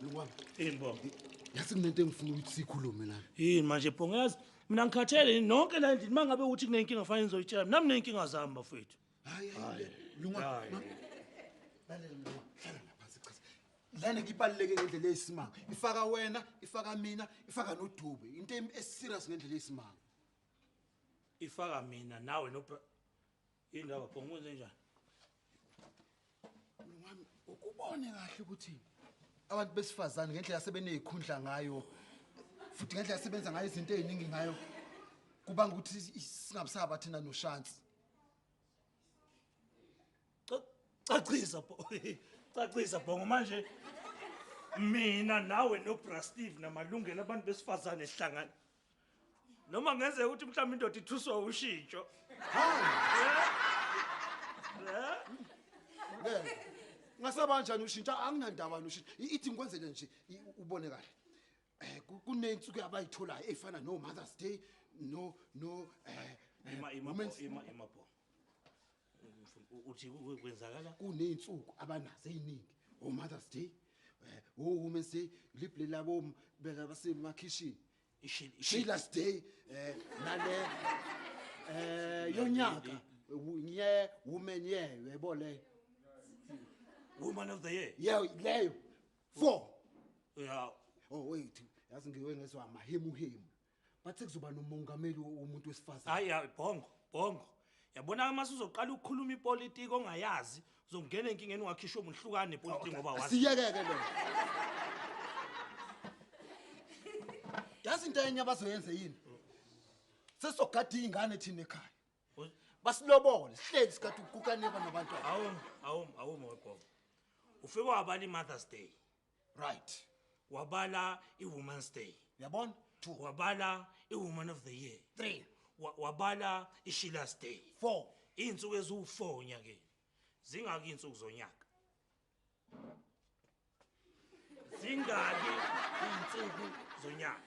Mlungu wami. Yini bonke? Yazi kunento engifuna ukuthi sikhulume la. Yini manje Bhongo, yazi mina ngikhathele nonke la endlini. Mangabe uthi kunenkinga fanele nizoyitshela mina, nginey'nkinga zami bafowethu. Hayi hayi, mlungu wami. Lalela mlungu wami, hlala la phansi, cha. Lana kubaluleke ngendlela eyisimanga. Ifaka wena, ifaka mina, ifaka noDube. Into eserious ngendlela eyisimanga. Ifaka mina nawe no yini ndaba Bhongo, kwenze njani? Mlungu wami, ukubone kahle ukuthi abantu besifazane ngendlela sebenezikhundla ngayo futhi ngendlela sebenza ngayo izinto eziningi ngayo kubanga ukuthi singabusaba thina noshansi. Cacisa Bhongo, cacisa Bhongo. Manje mina nawe no-Bra Steve namalungelo abantu besifazane sihlangana noma ngenzeka ukuthi mhlawumbe indoda ithuswa ushintsho? Le. Ngasaba kanjani ushintsha? Anginandaba noshintsho. Ithi ngikwenzele nje ubone kahle. Kunensuku abayitholayo efana no Mother's Day no Ima, ima. Women's Ima, ima Bhongo. Uthi kwenzakala? Kuney'nsuku abanazo ey'ningi, o-Mother's Day, o-Women's Day, libhule labo beka basemakhishini. Sheila's Day, nale yonyaka, year, woman year, uyayibona leyo? Woman of the Year. Yeah, leyo four. Oh wait, yazi ngiwe ngezwa amahemuhemu bathi kuzoba nomongameli womuntu wesifazane. Hayi hayi Bhongo, Bhongo, yabona uma uzoqala ukukhuluma ipolitiki ongayazi uzongena enkingeni, ungakhishwa umhlukane nepolitiki ngoba wazi. Siyekeke lo. Yazi into enye abazoyenza yini? Sesogada iy'ngane thina ekhaya, basilobole sihleli sikade ukukukaneka nabantwana. Awu awu awu Bhongo, ufike wabala i-Mother's Day. Wabala i-Women's Day. Uyabona, two. Wabala i-Woman of the Year. Three. Wabala i-Sheila's Day. Four. Iy'nsuku eziwu-4 onyakeni. Zingaki iy'nsuku zonyaka? Zingaki iy'nsuku zonyaka?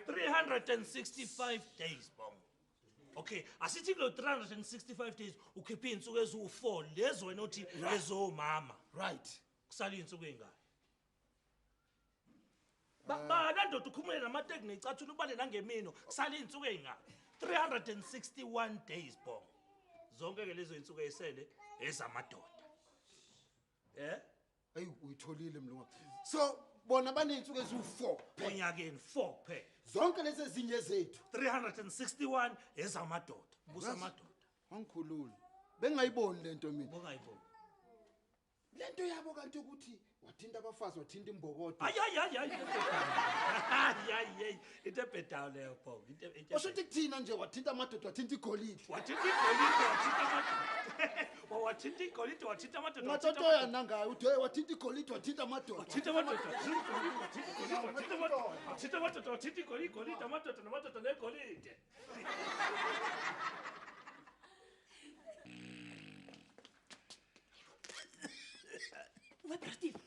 365 days, Bongo. Okay, asithi kulo 365 days ukhiphe iy'nsuku eziwu-4 lezo wena othi ezomama. Kusala iy'nsuku ey'ngaki? Bala ndoda, ukhumule namateki necathulo, ubale nangemino. Kusala iy'nsuku ey'ngaki? 361 days, Bongo. Zonke-ke lezo y'nsuku ey'sele ezamadoda. Eyi, uyitholile mlungu. So bona baney'nsuku eziwu-4. Onyakeni 4 kuphela. Zonke lezi ezinye zethu. 361 ezamadoda. Busa Yazi, amadoda. Wangikhulula. Bengingayiboni lento mina. Bongayiboni. Lento yabo kanti ukuthi wathinta abafazi, wathinta imbokodo. Hayi hayi hayi hayi. Hayi hayi hayi. Into ebhedayo leyo, Bongo. Into Osho ukuthi kuthina nje wathinta amadoda, wathinta igolide. Wathinta igolide, wathinta amadoda. Wathinta igolide, wathinta amadoda. Ungathatoya nangayo uthi, "Hey, wathinta igolide, wathinta amadoda." Wathinta amadoda, wathinta igolide, wathinta igolide, wathinta amadoda. Wathinta amadoda, wathinta igolide, igolide, amadoda namadoda negolide. We Bra Steve.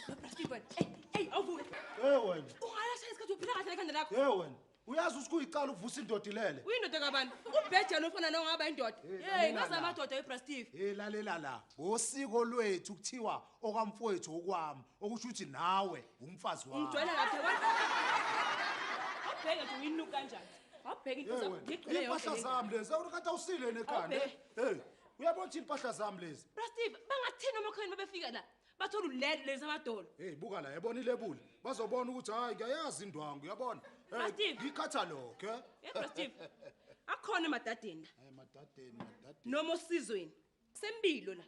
We Bra Steve wena. Ey, ey, awuvuke. Hey wena. Ungalasha isikhathi, uphila kahle ekhanda lakho. Hey wena. Uyazi ukuthi kuyicala ukuvusa indoda ilele. Uyindoda kabani? Ubhejana ofana nawe ngaba indoda. Hey, Hey, lalela ngaze la. amadoda we Bra Steve. Hey, lalela la. Ngosiko lwethu kuthiwa okamfowethu okwami, okusho ukuthi nawe umfazi wami. Ungijwayela kahle wena. Awubheke nje uyinuka kanjani. Awubheke into Hey zakho. wena. Ngigcwele yonke Impahla le ndaba. zami lezi, awuthi awusile nekhanda. Awubheke. Hey, uyabona ukuthi impahla zami lezi. Bra Steve, bangathini omakhweni babefika la? Bathola ulele lezi amadolo. Hey, buka la, yabona ilebuli. Bazobona ukuthi hayi ngiyayazi indwangu, uyabona? Bra Hey, Steve. ngikhathalog, eh? Hey Bra Steve. Akukhona emadadeni la. Hey, madadeni, madadeni. Noma osizweni. Kusempilo la.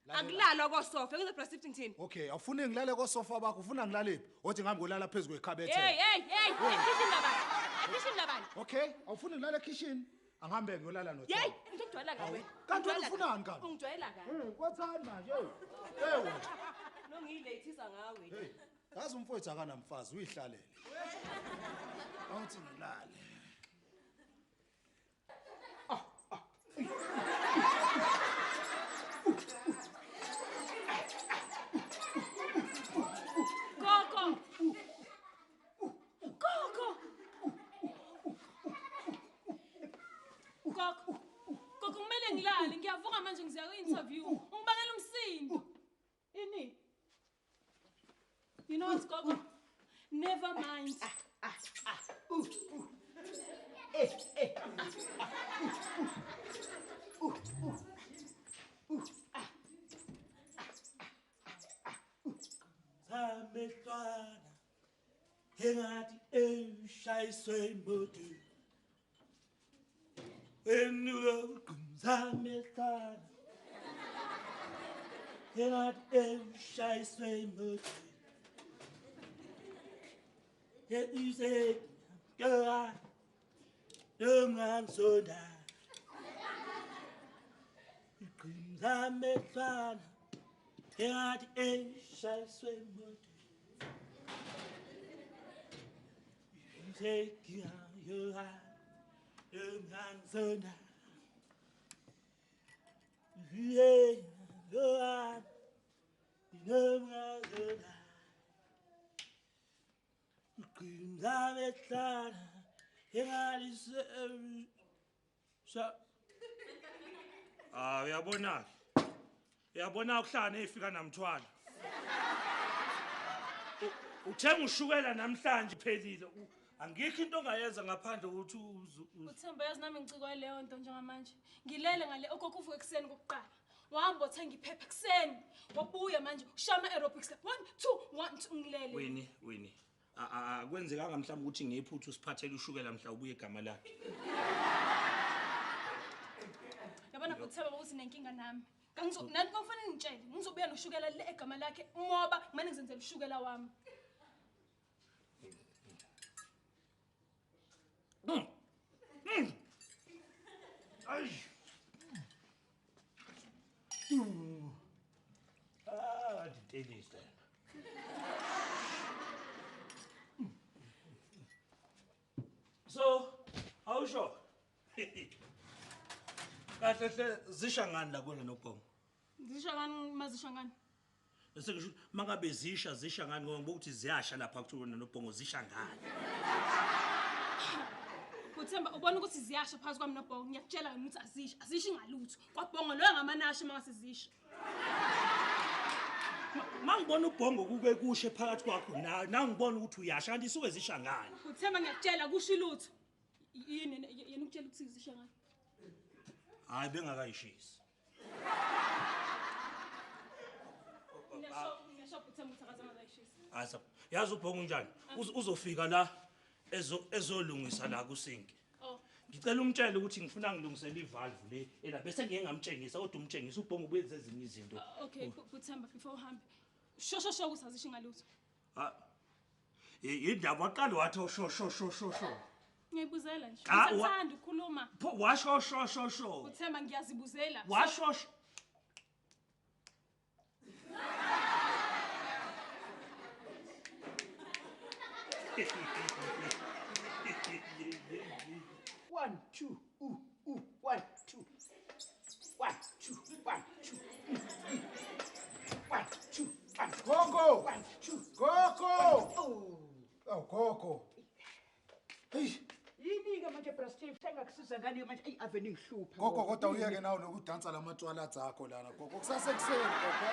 Lalela. Akulalwa kosofa. Ngizwe Bra Steve ngithini? Okay, awufuni ngilale kosofa bakho, ufuna ngilale phi? Othi ngihambe ngolala phezulu kwekhabethe. Hey, hey, hey, ekhishini labani? Ekhishini labani? Okay, awufuni ngilale ekhishini? Angihambe ngiyolala no. Hey, ngizokujwayela kabi wena. Kanti wena Ungijwayela ufunani kabi. kanti? Ungijwayela kabi. Hey, kwathani manje? Hey. Hey wena. Lo ngiyilethisa ngawe. Hey, yazi umfowethu akanamfazi, uyihlalele. Awuthi ngilale. Gogo. ngilale, ngiyavuka manje ngiziya ku-interview. Ungibangela umsindo. Ini? You know what, Gogo? Never mind. Samehlwana engathi eshayiswe imoto enuka ugqumzamehlwana engathi eshayiswe imoto eise igqimzamehlwana engathi eshayiswe imoto. Take your hand, Ah, uyabona. Uyabona ukuhlala efika namthwalo. Uthenga ushukela namhlanje phelile. Angikho into ongayenza ngaphandle ukuthi uThemba yazi nami ngicikwa leyo nto njengamanje. Ngilele ngale okhokho uvuka ekuseni kokuqala. Wahamba othenga iphepha ekuseni. Wabuya manje ushama aerobics 1 2 1 2 ngilele. Winnie, Winnie. Akwenzekanga mhlawumbe ukuthi ngephutha usiphathele ushukela mhla ubuye igama lakhe. Yabona uThemba ukuthi nenkinga nami. Nani kufanele ngitshele, ngizobuya noshukela le egama lakhe ngoba kumele ngizenzele ushukela wami. Ay. Ah, ditelisa. So, awusho. Kahle hle zisha ngani la kuwena noBhongo? Zisha ngani mazisha ngani? Bese ngisho mangabe zisha zisha ngani ngoba ukuthi ziyasha lapha kuwena noBhongo zisha ngani? Uthemba ubona ukuthi ziyasha phakathi kwami noBhongo, ngiyakutshela ukuthi azisha, azishi ngalutho. KwaBhongo loyo ngamanashe mangase zisha. Mangibona uBhongo kuke kushe phakathi kwakho na ngibona ukuthi uyasha kanti isuke zisha ngani? Uthemba ngiyakutshela kusho ilutho. Yini yena ukutshela ukuthi zisha ngani? Hayi bengakayishisi. Ngiyasho uThemba ukuthi akazange ayishisi. Asa, yazi uBhongo unjani? Uzofika la ezolungisa la kusinki. Ngicela umtshele ukuthi ngifuna ngilungisele ivalve le ela bese ngeke ngamtshengisa kodwa umtshengisa uBhongo ubuyenze ezinye izinto. Okay, Uthemba before uhambe. Sho sho sho ukuthi azisho ngalutho. Ah. Indaba waqala wathi sho sho sho sho sho. Ngiyibuzela nje. Ngisathanda ukukhuluma. Pho washo sho sho sho. Uthemba ngiyazibuzela. Washo. One, two, ooh, ooh, 1, 2, 1, 2, 1, 2, 1, 2, 1. Gogo! 1, 2, Gogo! Oh, oh, Gogo. Hey. Yini-ke manje Bra Steve, sengakusiza ngani manje? Eyi ave ningihlupha. Gogo kodwa uyeke nawe nokudansa lamatwala zakho lana gogo. Kusasekuseni gogo.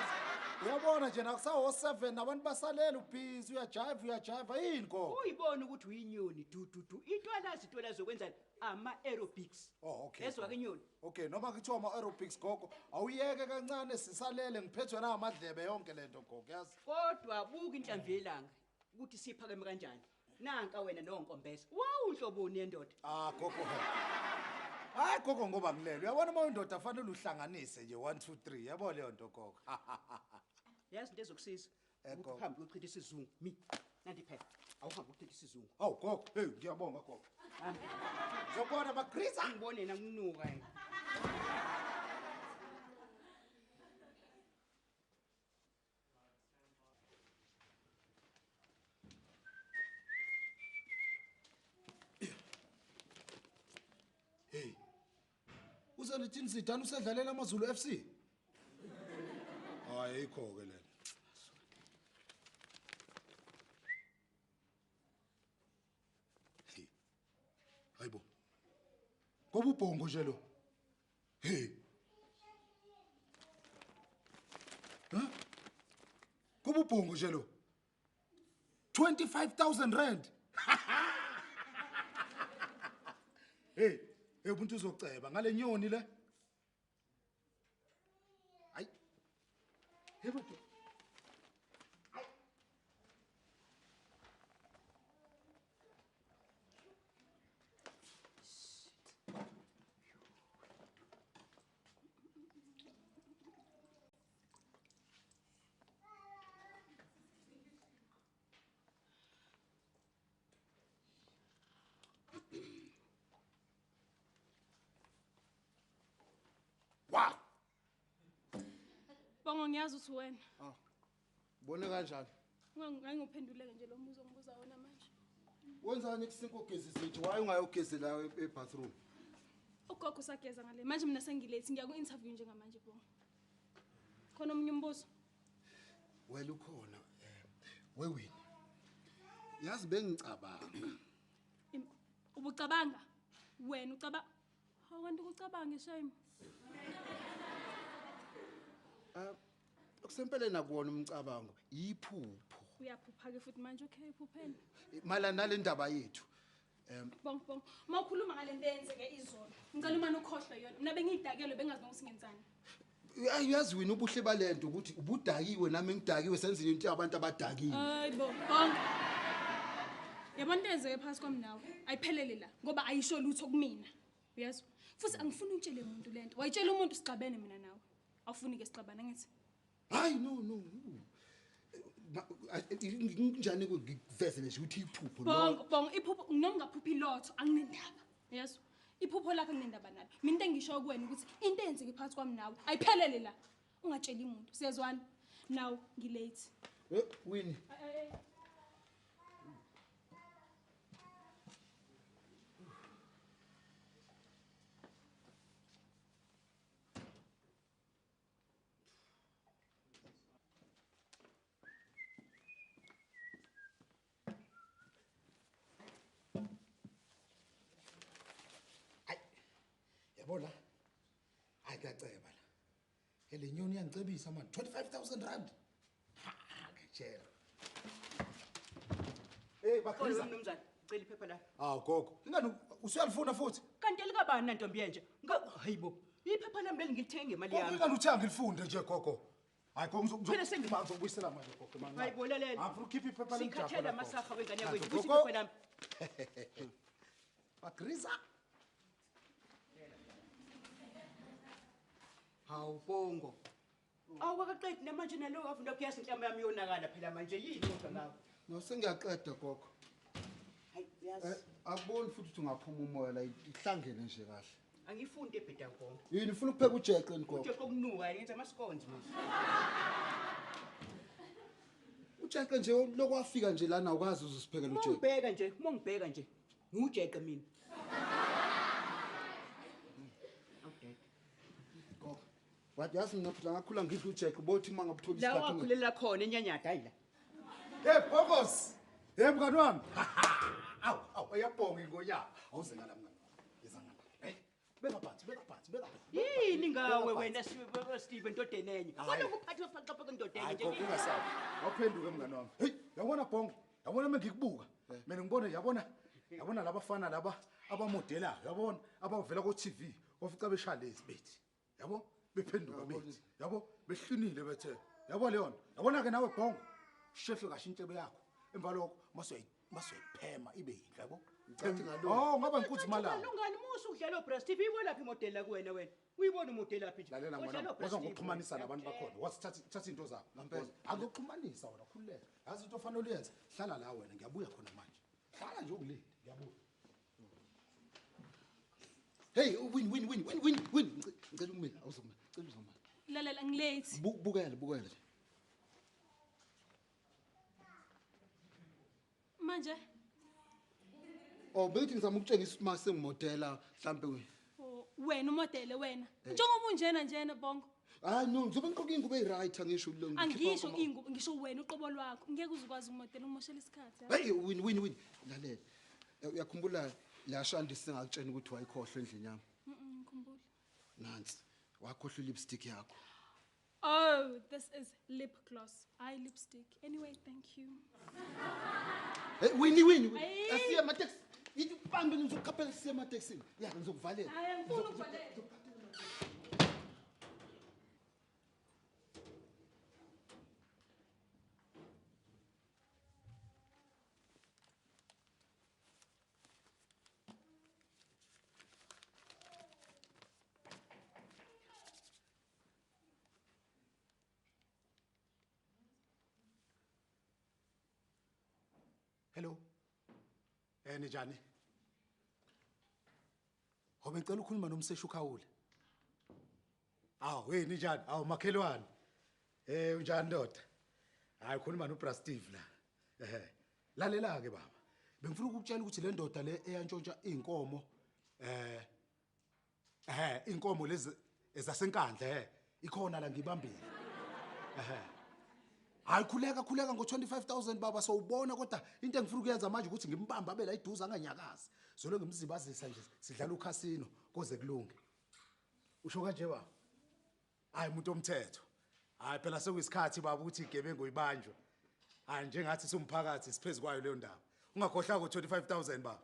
Uyabona nje nakusawo 7 nabantu basalela ubhizi uyajive uyajive yini gogo? Uyibona ukuthi uyinyoni du du du. Intwalazi intwalazi zokwenzani ama aerobics. Oh okay. Ezwa ke inyoni. Okay noma kuthiwa ama aerobics gogo awuyeke kancane sisalele ngiphethwe na amadlebe yonke lento gogo yazi. Kodwa buka inhlamvu yelanga ukuthi siphakeme kanjani. Nanka wena nonkombeza. Wawuhloboni yendoda. Ah gogo. Hayi gogo ngoba ngilele. Uyabona uma indoda fanele uhlanganise nje 1 2 3. Yabo leyo nto gogo. Yazi into ezokusiza. Ukuthi uhambe uyochitha isizungu. Mi. Nanti phela. Awuhambe uchitha isizungu. Awu gogo, hey ngiyabonga gogo. Ngizobona bakrisa. Ngibone na kunuka yena. Hey. Uselithini Zidane usedlalela amaZulu FC? Hayi ayikho ke lena. Hey. Hayibo. Ngoba uBhongo nje lo. Hey. Ubaba ubhongo nje lo. 25,000 rand. Hey, hey umuntu uzoceba ngale nyoni le. Hayi. Hey bantu. Wow. Bongo, ngiyazi ukuthi wena. Ah. Ubone kanjani? Ngangiphenduleke nje lo mbuzo ngibuza wona manje. Wenzani kusinko ugeza izitsha? Why ungayogezi la e-bathroom? Ugogo usageza ngale. Manje mina sengilethi ngiya ku-interview njengamanje Bongo. Khona omunye umbuzo? Well ukhona wewini. Yazi bengicabanga. Ubucabanga? Wena ucaba Hawu kanti ukucabange shame. Okusempeleni akuwona umcabango, iphupho. Uyaphupha ke futhi manje, okay, uphupheni. Mayelana nale ndaba yethu. Bongo, Bongo. Uma ukhuluma ngale nto eyenzeke izolo, ngicela umane ukhohlwe yona. Mina bengiyidakelwe bengazi nokuthi ngenzani. Uyazi wena ubuhle balento ukuthi ubudakiwe nami ngidakiwe, senzile into yabantu abadakiwe. Hayi bo, Bongo. Yabona into eyenzeke phakathi kwami nawe, ayiphelele la ngoba ayisho lutho kumina. Uyezwa? Futhi angifuni utshele umuntu lento. Wayitshela umuntu sixabene mina nawe. Awufuni ke sixabane ngithi? Hayi no no. Njani ngikuvezele nje ukuthi iphupho lo. Bongo, Bongo, iphupho noma ungaphuphi lotho anginendaba. Uyezwa? Iphupho lakho anginendaba nalo. Mina into engisho kuwena ukuthi into eyenzeke phakathi kwami nawe ayiphelele la. Ungatsheli umuntu. Siyezwana? Now ngilate. Winnie. Yabo la. Hayi kuyaceba la. Le nyoni iyangicebisa manje 25,000 rand. Ha, ngiyatshela. Hey bakriza. Mnumzane, cela iphepha la. Awu gogo, ingani usuyalifuna futhi? Kanti elikabani na ntombi yenje? Hayibo. Iphepha lami leli ngilithenge ngemali Gogo yami. ingani uthe angilifunde nje gogo. Hayi gogo Phela ngizokubuyisela manje gogo manje. Hayibo lalela. Angifuna ukhiphe iphepha lami. Sikhathele amasaha wengane yakwethu. Gogo. Buyisa iphepha lami. Bakriza. Hawu Bongo. Awukaqedi namanje nalo avunda kuyazi inhlama yami yonakala phela manje yini kodwa ngawe? No sengiyaqeda gogo. Hayi uyazi. Akuboni futhi ukuthi ungaphuma umoya la ihlangene nje kahle. Angifundi ebheda Bongo. Yini ufuna ukupheka ujeqe ni gogo? Ujeqe okunuka ngenza ama-scones manje. Ujeqe nje lokwafika nje lana awukwazi uzosiphekela ujeqe. Mongibheka nje, mongibheka nje. Ngiujeqe mina. Wathi yazi mina phela ngakhula ngidla ujeqe bothi uma ngabuthola La isikhathi. wakhulela khona enyanyada hayi la. Hey Bhokos. Hey mngani wami. Awu awu uyabonga ingonyama. Awuze ngala mngani wami. Yeza ngala. Hey beka phansi, beka phansi, beka phansi. Yini ngawe wena Steve ndodeni enye. Hayi. Kodwa ukuphatha uphaqa ndodeni Hayi nje. gogo ungasabi. Awuphenduke mngani wami. Hey yabona Bhongo, yabona mengikubuka. Mina ngibona yabona yabona labafana laba abamodelayo, yabona abavela ku TV, ofica beshaya lezi bethi. Yabo bephenduka bethi. Yabo behlinile bethe. Yabo leyo. Yabona ke nawe Bhongo. Shefe kahle intshebe yakho. Emva lokho masuyayiphema ibe yinhle yabo. Ngicathi ngalokho. Oh ngaba inkunzi malanga. Lungani musu udlala oBra Steve uyibona phi imodel la kuwena wena? Uyibona umodel laphi nje? Lalela Udlala mwana, oBra waza Steve ngokuxhumanisa wena. nabantu bakhona. Wasithatha thatha into zakho. Ngempela. Akuxhumanisa wena khululeka. Yazi into ofanele uyenze. Hlala la wena ngiyabuya khona manje. Hlala nje ungilinde ngiyabuya. Hey win win win win win win. Ngicela ukumina awuzoma. Ngicela uzoma. Lalela ngilate. Bukela bukela. Manje Oh bengithi ngizama ukutshengisa ukuthi mase ngimodela mhlambe we. Oh wena umodele wena. Njengoba unjena njena Bongo. Hayi no ngizobe ngiqoka ingubo eyi-right angisho lo ngikhipha Angisho ama- ingubo ngisho wena uqobo lwakho. Ngeke uzukwazi ukumodela umoshela isikhathi. Hey win win win. Lalela. Uyakhumbula la shandi singakutshena ukuthi wayikhohlwe endlini yami. Ngikhumbula. Nansi wakhohlwa lipstick yakho. Oh, this is lip gloss. I lipstick. Anyway, thank you. Hey Winnie Winnie. Ayi. Asiye emateksi. Yithi ubambe ngizokukhaphela siye emateksini. Ya ngizokuvalela. Hayi angifuni ukuvalela. Hello. Ninjani? Hobe ngicela ukukhuluma nomseshi uKhawula. Awu, hey ninjani? Awu makhelwane. Unjani ndoda? Hayi khuluma noBra Steve la. Ehhe. Lalela ke baba. Bengifuna ukukutshela ukuthi le ndoda le eyantshontsha inkomo inkomo lezi ezasenkandla ikhona la ngibambile. Ehhe. Hayi khuleka khuleka ngo-25000 baba sowubona, kodwa into engifuna ukuyenza manje ukuthi ngimbambe abe la iduze anganyakazi. Zolo ngimzibazisa nje sidlala ukhasino koze kulunge. Usho kanje baba? Hayi umuntu omthetho. Hayi phela sekuyisikhathi baba ukuthi igebengu ibanjwe. Hayi njengathi siwumphakathi siphezulu kwayo leyo ndaba. Ungakhohlwa ngo-25000 baba.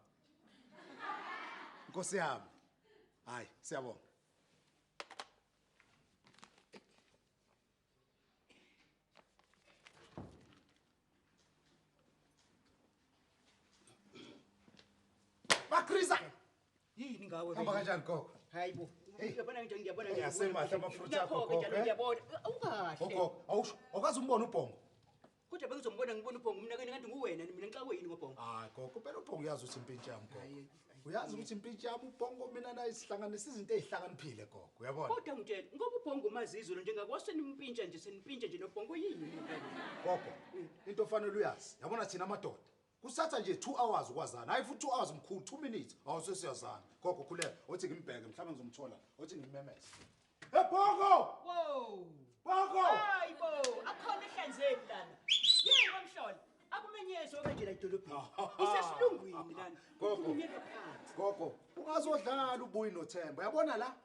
Nkosi yami. Hayi siyabonga. Bakriza. Yini ngawe? Hamba kanjani gogo? Hayibo. Ngiyabona nje ngiyabona nje. Yasemahle ama-fruit akho, Nakho-ke gogo, njalo eh? ngiyabona. Awukahle. Gogo, awusho, awukaze umbone uBhongo. Kodwa bengizombona ngibona uBhongo mina kani kanti nguwena mina ngixakwe yini ngoBhongo? Hayi gogo, phela uBhongo uyazi ukuthi impintshi yami gogo. Uyazi ukuthi impintshi yami uBhongo mina naye sihlanganisa izinto ezihlakaniphile gogo, uyabona? Kodwa ngitshela ngoba uBhongo umazizolo njengakwase nimpintsha nje senimpintsha nje noBhongo yini? Gogo, into ofanele uyazi. Yabona thina amadoda. Kusatha nje 2 hours ukwazana. Hayi futhi 2 hours mkhulu, 2 minutes. Awusesiyazana. Gogo khuleka, othi ngimbheke mhlawumbe ngizomthola, othi ngimemeze. Hey Bhongo! Wow! Bhongo! Hayibo, akhona ehlanzeni lana. Yini kwamhlola? Akumenyezwa kanje la edolobheni. Usesilungwini lana. Gogo. Kukhulunyelwa phansi. Gogo, ungazodlala ubuyi noThemba. Uyabona la?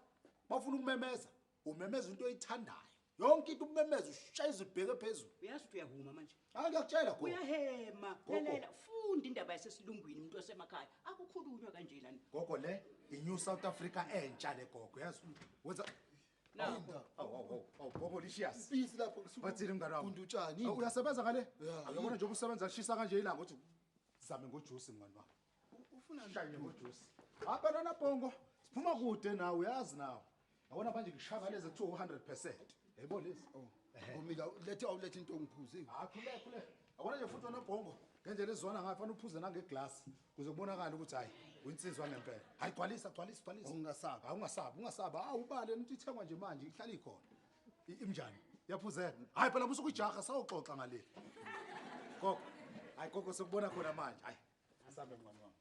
Bafuna ukumemeza. Umemeza into oyithandayo. Yonke into umemeza ushaya izibheke phezulu. Uyazi ukuthi uyahuma manje. Hayi ngiyakutshela gogo. Uyahema. Gogo. Lalela, funda indaba yasesilungwini umuntu wasemakhaya. Akukhulunywa kanje lana. Gogo le iNew South Africa entsha le gogo, yazi. Wenza Nakho. Awu awu awu Gogo licious. Impisi lapho ngisuka. Bathini mngani wami? Gunda utshani. Awu, Uyasebenza ngale? Ya. Uyabona njengoba usebenza lishisa kanje ilanga uthi zame ngojuice mngani wami. Ufuna Shanye ngojuice. Hapha lona Bhongo, siphuma kude nawe uyazi nawe. Yabona manje ngishaya lezi kuthiwa 100%. Yebo lezi. Oh. Ngomika lethe awulethe into ngiphuze. Hayi khule khule. Yabona nje futhi wena Bhongo, ngendlela ezizwana ngayo fanele uphuze nangeglass kuze kubonakale ukuthi hayi uyinsizwa ngempela. Hayi gcwalisa gcwalisa gcwalisa. Ungasabi. Hayi ungasabi, ungasabi. Hawu ubale into ithengwa nje manje ihlala ikhona. Imnjani? Iyaphuzeka. Hayi phela busuku ijaha sawuxoxa ngale. Gogo. Hayi gogo sekubona khona manje. Hayi asambe mngani wami.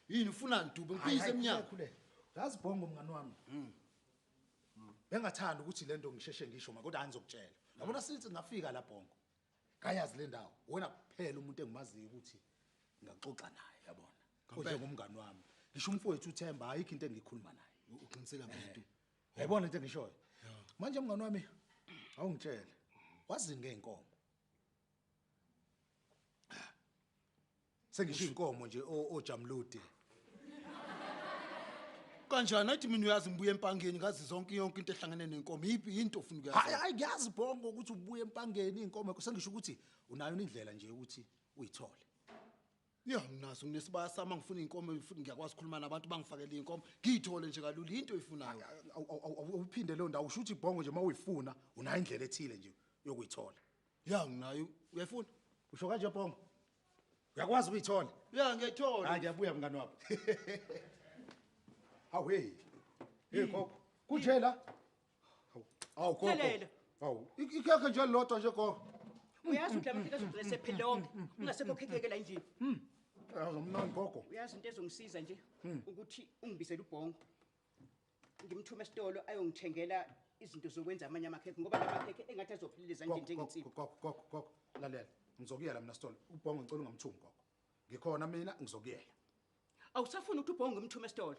Yini ufuna Dube ngiphize emnyango. Khule. Yazi Bhongo mngani wami. Bengathanda ukuthi lento ngisheshe ngisho ma kodwa angizokutshela. Yabona sithi ngafika la Bhongo. Kayazi le ndawo. Wena kuphela umuntu engimaziyo ukuthi ngingaxoxa naye yabona. Njengomngani wami. Ngisho umfowethu uThemba ayikho into engikhuluma naye. Uqinisela manje. Uyayibona into engishoyo? Manje mngani wami awungitshele. Wazini ngeenkomo? Sengisho inkomo nje ojamlude. Kanjani athi mina uyazi ngibuye empangeni ngazi zonke yonke into ehlangene nenkomo. Yiphi into ofuna ukuyazi? Hayi hayi ngiyazi Bhongo ukuthi ubuye empangeni inkomo sengisho ukuthi unayo indlela nje ukuthi uyithole. Ya nginaso nginesibaya sami ngifuna inkomo futhi ngiyakwazi ukukhuluma nabantu bangifakele inkomo. Ngiyithole nje kalula into oyifunayo. Awuphinde leyo ndawo usho ukuthi Bhongo nje mawuyifuna unayo indlela ethile nje yokuyithola. Ya nginayo. Uyayifuna? Usho kanje Bhongo? Uyakwazi ukuyithola? Ya ngiyayithola. Hayi ngiyabuya mngani wami. Hawu hey. Hey gogo, kunje la? Hawu gogo. Lalela. Hawu, ikhekhe nje lodwa nje gogo. Uyazi ukuthi lamakhekhe azogcina sephele onke. Ungasekho khekheke la endlini. Yazi mnandi gogo. Uyazi into ezongisiza nje ukuthi ungibizele uBhongo. Ngimthume esitolo ayongithengela izinto zokwenza amanye amakhekhe ngoba lamakhekhe engathi azopheleleza nje njengensipho. Gogo gogo gogo, lalela. Ngizokuyela mina sitolo. uBhongo ngicela ungamthumi gogo. Ngikhona mina ngizokuyela. Awusafuni ukuthi uBhongo ngimthume esitolo.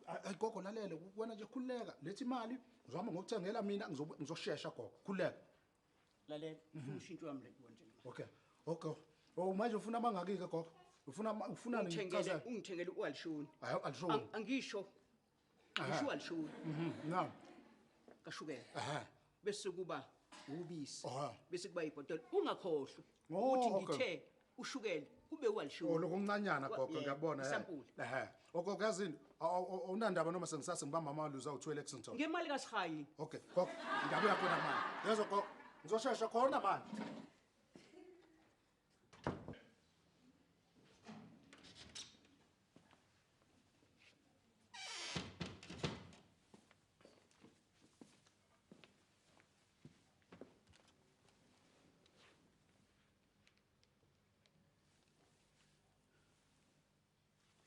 Hayi gogo, lalele wena nje, khululeka, lethi imali ngizohamba ngokuthengela mina, ngizoshesha gogo, khululeka. Lalela, ufuna ushintsho wami la nje. Okay. Oh, manje ufuna amangaki ke gogo? Ufuna Ungithengele, ungithengele ualishoni. Hayi, alishoni. Angisho. Ngisho alishoni. Na. Kashukela. Ehhe. Bese kuba ubisi. Aha. Bese kuba ibhotolo. Ungakhohlwa Oh, ukuthi okay. ngithe ushukela kube ualishoni. Oh, lokuncanyana gogo, ngiyabona. Isampuli. Ehhe. Gogo, yazini, awunandaba noma sengisase ngibamba amaluzi awu2 Lexington. Ngemali kaSihayi. Okay, gogo, ngiyabuya khona manje. Yezwa gogo, ngizoshesha khona manje.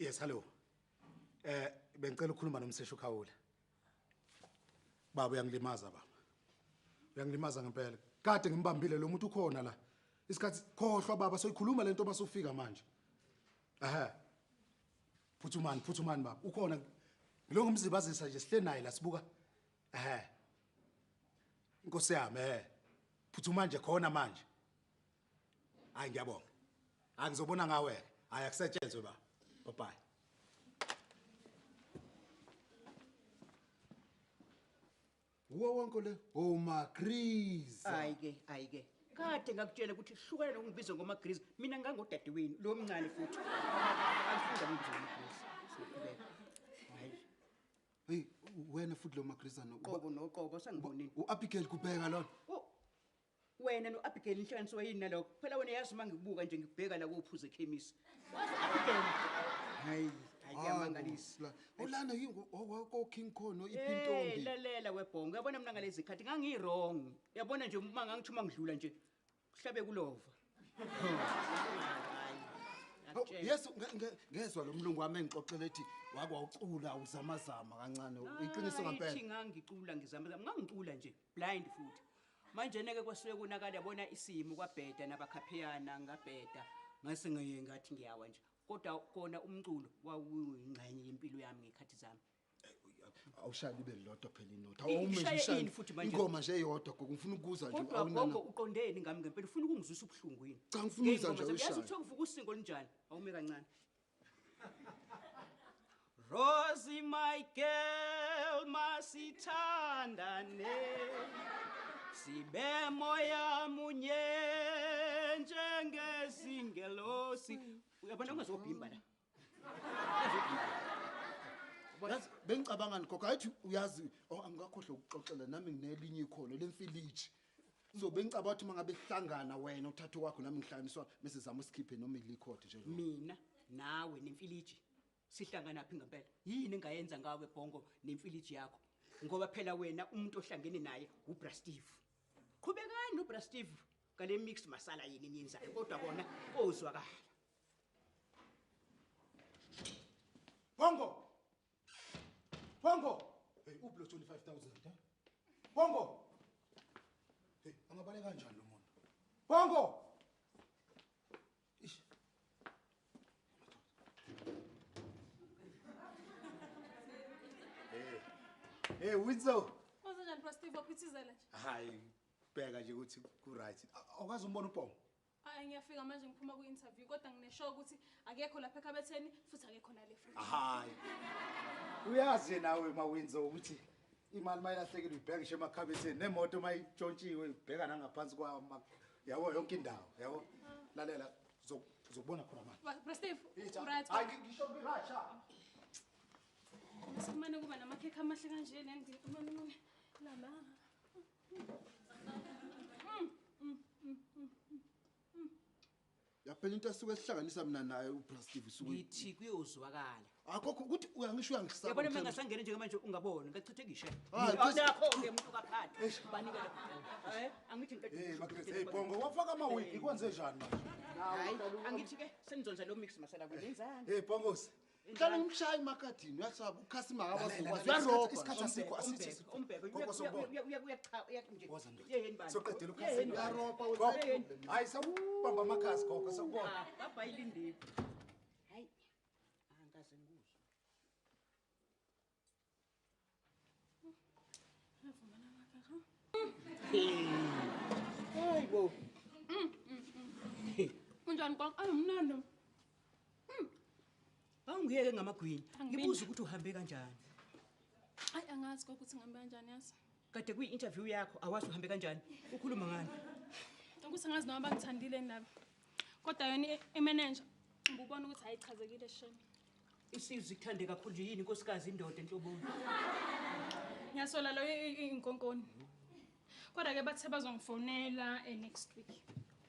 Yes, hello. Bengicela ukukhuluma nomseshu Khawula. Baba uyangilimaza baba. Uyangilimaza ngempela. Kade ngimbambile lo muntu ukhona la. Isikhathi khohlwa baba, soyikhuluma lento masufika manje. Ehhe. Phuthumani, phuthumani baba. Ukhona. Ngilongo umzibazisa nje sihle naye la sibuka. Ehhe. Inkosi yami eh. Phuthuma nje khona manje. Hayi ngiyabonga. Hayi ngizobona ngawe. Hayi akusetshenzwe baba. Bye bye. Uwo wonke le omagriza. Hayi ke, hayi ke. Kade ngakutshela ukuthi hlukana nokungibiza ngomagriza. Mina ngangodadewenu lo mncane futhi. Angifunda ngibiza ngomagriza. Siqhubeka. Hayi. Hey, wena futhi lo magriza no. Qobo noqobo sangibonini. uAbigail kubheka lona. Oh. Wena noAbigail inhlanganiswa yini nalokho? Phela wena yazi uma ngikubuka nje ngikubheka la kophuza ekhemisi. Wazi Abigail. Hayi, hayi kuyamangalisa. Ulana yini owako King Khono iphintombi. Eh, lalela webhongo. Uyabona mina ngalezi khathi ngangi wrong. Uyabona nje uma ngangithi uma ngidlula nje kuhlabe kulova. Yes, ngezwe lo mlungu wami engixoxela ethi wakwawucula uzamazama kancane. Iqiniso ngempela. Ithi ngangicula ngizamazama, ngangicula nje blind futhi. Manje neke kwasuke konakala yabona isimo kwabheda nabakhapheyana ngabheda. Ngase ngiye ngathi ngiyawa nje. Kodwa kona umculo wawuyingxenye yempilo yami ngekhathi zami. Awushaya ibe lodwa phela inotha. Awumisha ini futhi manje. Ingoma nje eyodwa gogo, ngifuna ukuza nje. Kodwa gogo uqondeni ngami ngempela, ufuna ukungizwisa ubuhlungu yini? Cha, ngifuna ukuza nje ushaya. Yazi uthiwa kuvuka usingo olunjani? Awume kancane. Rosie my girl, masithandane. Sibe moya munye njengezingelosi. Uyabona ungazobhimba la. Yazi bengicabanga gogo, ayithi uyazi angikakhohlwa ukuxoxela nami nginelinye ikhono lemfiliji. So bengicabanga ukuthi mangabe sihlangana wena uthatha kwakho nami ngihlanganiswa bese sizama usikhiphe noma ilikhodi nje lo. Mina nawe nemfiliji sihlangana phi ngempela? Yini engayenza ngawe Bhongo nemfiliji yakho? Ngoba phela wena umuntu ohlangene naye uBra Steve. Qhubekani noBra Steve ngale mixed masala yini niyenzayo kodwa kona kozwakala. Bongo. Bongo. Hey, uplo 25,000, eh? Bongo. Hey, angabaleka kanjani lo muntu? Bongo. Ish. Hey. Hey, Winzo. Wazanjani Bra Steve, waphithizela nje? Hayi, bheka nje ukuthi ku right. Awukazi umbona uBongo? Hayi, ngiyafika manje ngiphuma ku-interview kodwa ngineshow ukuthi akekho lapha ekhabetheni futhi akekho nale fridge. Hayi. Uyazi nawe Mawinzo ukuthi imali mayilahlekile uyibheka ngisho emakhabetheni nemoto mayitshontshiwe ibheka nangaphansi kwa yabo yonke indawo, yabo. Lalela, uzokubona khona manje. Bra Steve, right. Hayi, ngisho right. Sikumane kuba namakhekhe amahle kanje le ndini. Lala. Yaphela into asuke esihlanganisa mina naye uBra Steve usuke. Ngithi kuyozwakala. Akho ukuthi uyangisho uyangisaba. Yabona mina ngasangena nje manje ungabona ngachithekishe. Nakho ke umuntu kakhadi. Banika la. Eh, angithi ngiqede. Hey Magrezi, hey Bongo, wafaka amawigi kwenze njani manje? Hayi, angithi ke senizonza lo mix masala kuyenzani. Hey Bongos. Hlala ngimshaya emakadini uyasaba ukhasima akabazokwazi uyaroba. Isikhathi asikho asithi. Umbheke uya cha uya nje. Yeyeni bani. Soqedela ukhasima uyaroba. Hayi sawubamba amakhasi gogo sawubona. Baba ilindile. Hayi. Angazi Angikaze ngikuzwe. Hayi bo. Unjani kwa? Ay mnandi. Awungiyeke ngamagwinya. Angibini. Ngibuza ukuthi uhambe kanjani. Ay angazi ukuthi ngihambe kanjani yazi. Kade kwi-interview yakho awazi uhambe kanjani. Ukhuluma ngani? Ukuthi angazi noma bangithandile nabo. Kodwa yona i-manager ngibubona ukuthi ayichazekile shame. Isizwe ikuthande kakhulu nje yini inkosikazi indoda enhloboni. Ngiyasola lo inkonkoni. Kodwa ke bathe bazongifonela next week.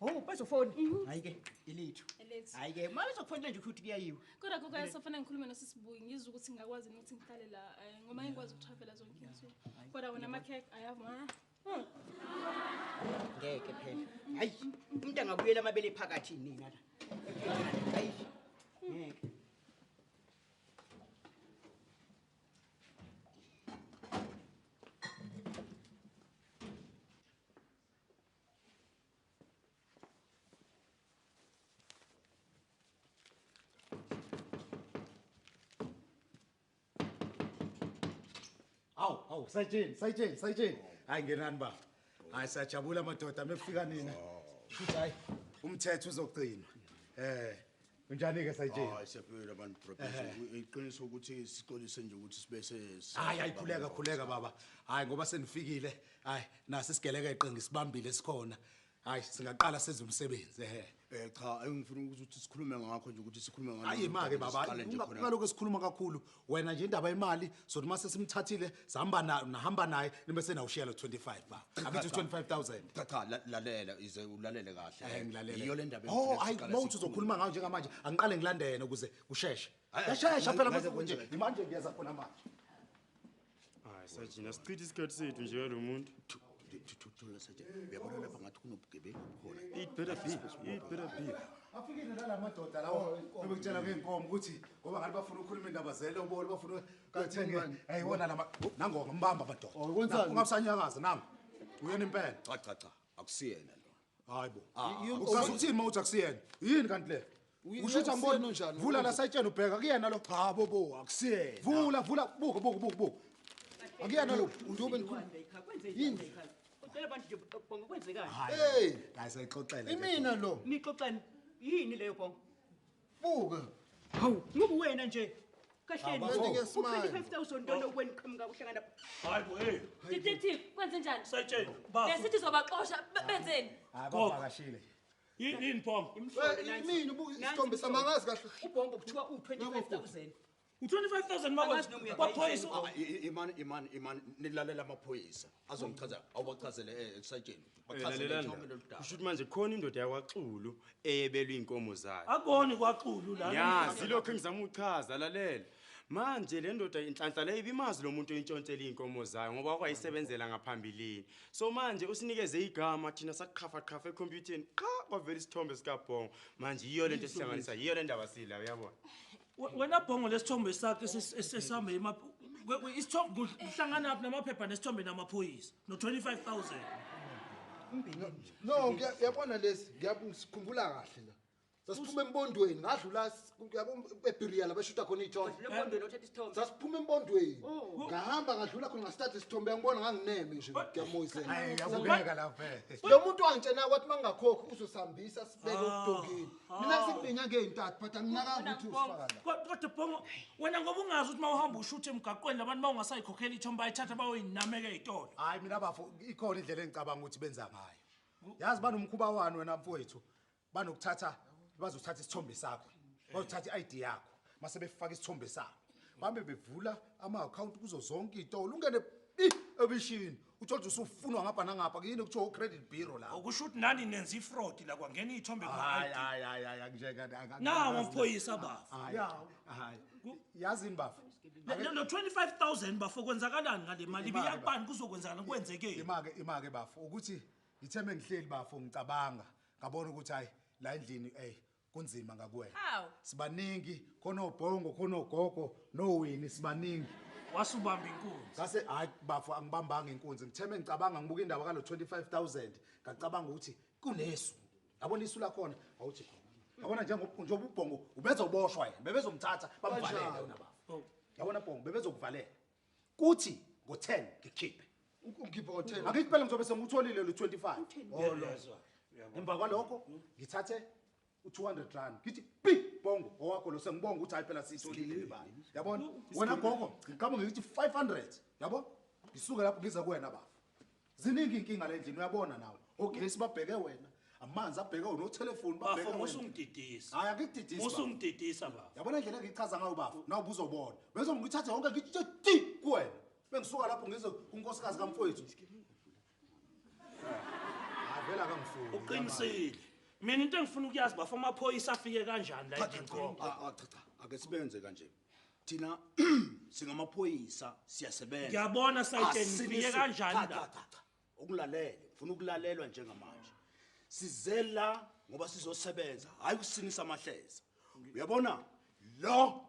Oh, bazofona. Hayi ke, ilethu. Elethu. Hayi ke, ma bezokufonela nje ukuthi kuyayiwa. Kodwa gogo ayasafana ngikhulume nosisibuyi ngizwe ukuthi ngingakwazi ukuthi ngihlale la ngoba ngikwazi ukutravela zonke izinsuku. Kodwa wena amakhekhe ayavuma. Ngeke phela. Hayi, umuntu angabuyela amabele phakathi nina la. Hayi. Ngeke. Hawu, hawu, sayitsheni, sayitsheni, sayitsheni. Hayi ngenani baba. Hayi siyajabula madoda mefika nina. Futhi hayi umthetho uzogcinwa. Unjani ke sayitsheni? Hayi siyaphila abantu professor. Iqiniso ukuthi sixolise nje ukuthi sibe se Hayi hayi khuleka khuleka baba. Hayi ngoba senifikile. Hayi nasi isigeleke eqingi sibambile sikhona. Hayi singaqala senze umsebenzi ehe. Cha engifuna ukuthi sikhulume ngakho nje ukuthi sikhulume ngalo. Hayi imake baba, Siqale nje khona. ungalokho sikhuluma kakhulu. Wena nje indaba yemali sothi mase simthathile sihamba na nahamba naye nibe senawushiya lo 25 baba. Akithi 25,000. Cha cha lalela ize ulalele kahle. Ngilalele. Yiyo le ndaba Oh, engifuna hayi siqale mawuthi sikhulume. uzokhuluma ngayo njengamanje, angiqale ngilande yena ukuze kusheshe. Hayi, Yashesha phela ngaze manje kwenzeke. nje. Manje ngiyeza khona manje. Hayi sajina sichithe isikhathi sethu nje lo muntu. Thula saje. Uyabona lapha ngathi kunobugebengu obukhona. It better be. It better be. Afikile nala madoda lawo bebekutshela ngeenkomo ukuthi ngoba ngathi bafuna ukukhuluma indaba zelobolo bafuna ukuthenge ayibona lama nango ngambamba madoda. Oh, kwenzani? Ungabusanyakaza nango. Uyena impela. Cha cha cha akusiyena lo. Hayi bo. Uchaza ukuthini mawuthi akusiyena? Yini kanti le? Usho ukuthi angiboni akusiyena unjani? Vula la sayitshela ubheka kuyena lo. Cha bobo akusiyena. Vula vula buka buka buka buka. Akuyena lo. Njengoba nikhuluma. Yini? Ucela abantu nje Bongo kwenzekani? Hey, Hayi sayixoxela. imina lo. Nixoxani yini leyo Bongo? Buka. Hawu, ngoba wena nje kahleni. Hawu, bafo. U-25,000 dollar wena qhamuka uhlangana. Hayi bo hey. Detective, kwenze njani? Sayitsheni bafo. Besithi sizobaxosha benzeni? Hayi bavakashile. Yini Bongo? Imhlolo nansi. Imina ubuka Nansi isithombe imhlolo. samangazi kahle. UBongo kuthiwa u-25,000. U-25,000 Angazi noma uyadayisa. kwaphoyisa. Imani imani imani nilalela amaphoyisa azongichaza awubachazele sayitsheni. Bachazele Lalelani nje la. lolu daba. Kusho ukuthi manje khona indoda yakwaXulu eyebelwe inkomo zayo. Akoni kwaXulu la. Yazi lokho engizama ukuchaza lalela. Manje le ndoda inhlanhla le ibimazi lo muntu oyintshontshela inkomo zayo ngoba kwayisebenzela ngaphambilini. So manje usinikeze igama thina saqhafa qhafa ekhompyutheni qha kwavela isithombe sikaBhongo. Manje yiyo lento esihlanganisa yiyo le ndaba sila uyabona. Wena Bhongo lesithombe sakhe esihambe isithombe kuhlangana phi namaphepha nesithombe namaphoyisa no 25,000. No, ngiyabona lesi, ngiyasikhumbula kahle la. Sasiphuma embondweni, ngadlula uyabona eBiria la beshutha khona iy'thombe. Lembondweni othatha isithombe. Sasiphuma embondweni. Ngahamba ngadlula khona ngasithatha isithombe ngibona ngangineme nje ngiyamoyizela. Hayi yabukeka lapha. Lo muntu wangitshena kwathi mangingakhokhi uzosihambisa sibeke odongeni. Mina sekunenyanga ey'ntathu but anginakanga ukuthi usifaka la. Kodwa Bhongo wena ngoba ungazi ukuthi mawuhamba ushuthe emgaqweni labantu bawungasayikhokhela ithombe bayithatha bayoyinameka ey'tolo. Hayi mina bafo ikhona indlela engicabanga ukuthi benza ngayo. Yazi banomkhuba wani wena mfowethu. Banokuthatha bazothatha isithombe sakho. Bazothatha i-ID yakho. Mase befaka isithombe sakho. Bambe bevula ama-account kuzo zonke iy'tolo. Ungene ebishini. Uthole ukuthi usufunwa ngapha nangapha kuyini kuthiwa u-credit bureau la. Okusho ukuthi nani nenza i-fraud la kwangena iy'thombe Hayi kuma-ID. hayi hayi hayi anginjeka. Nawo amaphoyisa bafo. Hayi. Hayi. Yazini bafo. Lo 25,000 bafo kwenzakalani ngale mali Imali, ibiyakubani kuzokwenzakala kwenzekeni? Imake imake bafo ukuthi ngitheme ngihleli bafo ngicabanga ngabona ukuthi hayi la endlini kunzima ngakuwena. Hawu. Sibaningi khona oBhongo khona oGogo noWini sibaningi. Wasubamba inkunzi. Ngase hayi bafo angibambanga inkunzi ngitheme ngicabanga ngibuka indaba kalo 25,000 ngacabanga ukuthi kunesu. Yabona isu lakhona awuthi khona. Yabona njengoba uBhongo ubezoboshwa yena, bebezomthatha bamvalele wena bafo. Yabona Bhongo bebezokuvalela. Kuthi ngo-10 ngikhiphe. Ungikhiphe ngo-10. Akithi phela ngizobe sengutholile lo 25. Oh lo. Emva kwalokho ngithathe u200 rand. Ngithi pi Bhongo owakho lo sengibonga ukuthi hayi phela siyitholile imali. Yabona? Wena gogo ngiqhamuke ngithi 500. Yabo? Ngisuke lapho ngize kuwena bafo. Ziningi inkinga le ndlini uyabona nawe. Ogesi babheke wena, amanzi abheke wena, othelefoni babheke Bafo wena. musungididisa. Hayi akudidisi. bafo. Musungididisa bafo. Yabona indlela engichaza ngayo bafo, nawe ubuzobona. Bese ngithathe yonke ngithi ti kuwena. Bengisuka lapho ngize kunkosikazi kamfowethu. Hayi vele akangifuni. Uqinisile. Mina into engifuna ukuyazi bafo amaphoyisa afike kanjani la endlini gogo. Ah, cha cha, ake sibenze kanje. Thina singamaphoyisa siyasebenza. Ngiyabona Sayitsheni Asinisi- nifike kanjani Cha, la. cha, cha, cha. Ukulalele, ngifuna ukulalelwa njengamanje. Sizela ngoba sizosebenza, hayi ukusinisa amahleza. Uyabona lo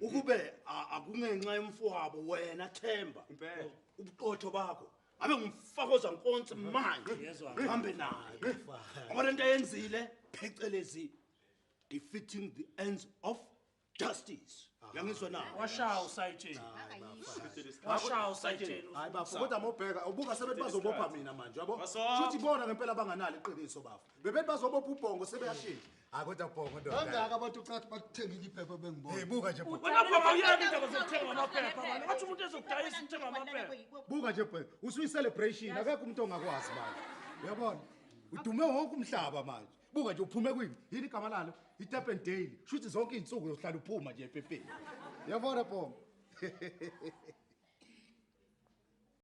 ukube akungenxa yomfowabo wena Themba. Impela. Ubuqotho bakho. Abe ngumfakoza nkonsi manje. Ngiyezwa. Ngihambe naye. Ngoba lento ayenzile phecelezi defeating the ends of justice. Uyangizwa na? Washaya uSayitsheni. Washaya uSayitsheni. Hayi bafo, kodwa mawubheka ubuka sebethi bazobopha mina manje, yabo? Basofa. Shuthi bona ngempela banganalo iqiniso bafo. Bebethi bazobopha uBhongo sebeyashintsha. Hayi kodwa Bhongo ndoda. Kangaka abantu ucathi bakuthengile iphepha bengibona. Hey buka nje Bhongo. Wena Bhongo awuyeki indaba zokuthenga amaphepha manje. Wathi umuntu ezokudayisa ukuthenga amaphepha. Buka nje Bhongo, usuyi celebration akekho umuntu ongakwazi manje. Uyabona? Udume wonke umhlaba manje. Buka nje uphume kwini? Yini igama lalo? iTap and Daily. Shuthi zonke izinsuku uyohlala uphuma nje ephepheni. Uyabona Bhongo?